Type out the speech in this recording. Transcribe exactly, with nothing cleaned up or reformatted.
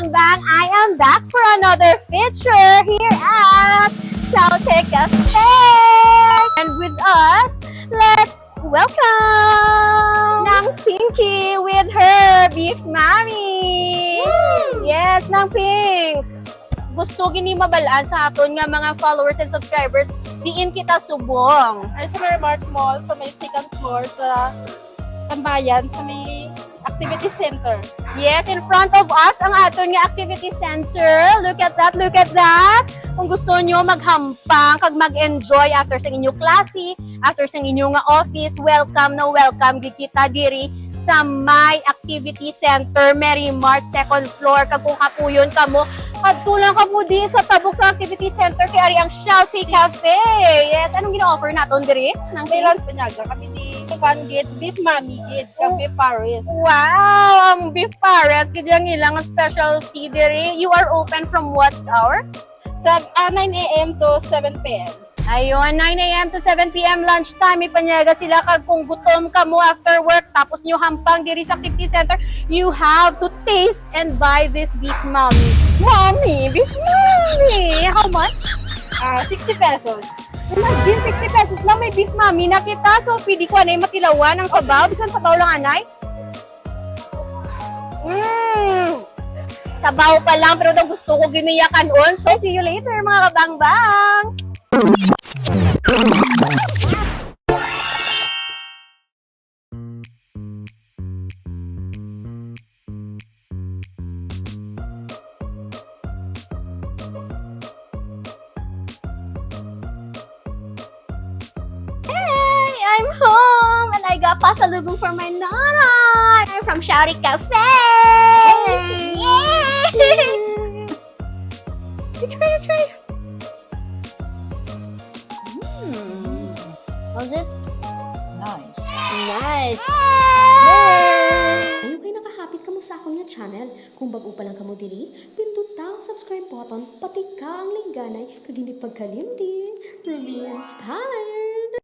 Bang, I am back for another feature here at Chaote Cafe. And with us, let's welcome Nang Pinky with her Beef Mommy. Yes, Nang Pinks. Gusto gini mabalaan sa aton nga mga followers and subscribers, diin kita subong. Ay, sa Mermart Mall, sa may second floor, sa Tambayan, sa may activity center. Yes, in front of us ang aton nga activity center. Look at that, look at that. Kung gusto nyo maghampang kag mag-enjoy after sa inyo klase, after sa inyo nga office, welcome na welcome gid kita diri sa may activity center, Merry Mart, second floor. Kag kung kapuyon kamo, adto lang kamo di sa tabok sa activity center kay ari ang Chaote Cafe. Yes, anong gina-offer naton diri? Nang May lunch panyaga kami ni Juan Gate, Beef Mommy Gate, kag Beef Paris. Wow! Ang beef pares, gid ang ilang specialty diri. You are open from what hour? Sa ah, nine a.m. to seven p.m. Ayun, nine a.m. to seven p.m. lunch time. May panyaga sila kag kung gutom kamo after work, tapos nyo hampang diri sa activity center, you have to taste and buy this beef mommy. Mommy! Beef mommy! How much? Ah, sixty pesos. Imagine, sixty pesos lang, may beef mommy na kita. So, pwede ko anay matilawan ang sabaw. Bisan sabaw lang, anay. Mm. Sabaw pa lang, pero daw gusto ko giniyakan on. So, see you later, mga kabangbang! Hey, I'm home and I got pasalubong for my nanay. I'm from Shari Cafe. Yay! Try, try. Mm. How's it? Nice. Nice. Ayun kay nakahapit kamo sa akon nga channel. Kung bag-o pa lang kamo diri, pinduta ang subscribe button, patika ang lingganay, kag hindi pagkalimti, Ruby Inspire!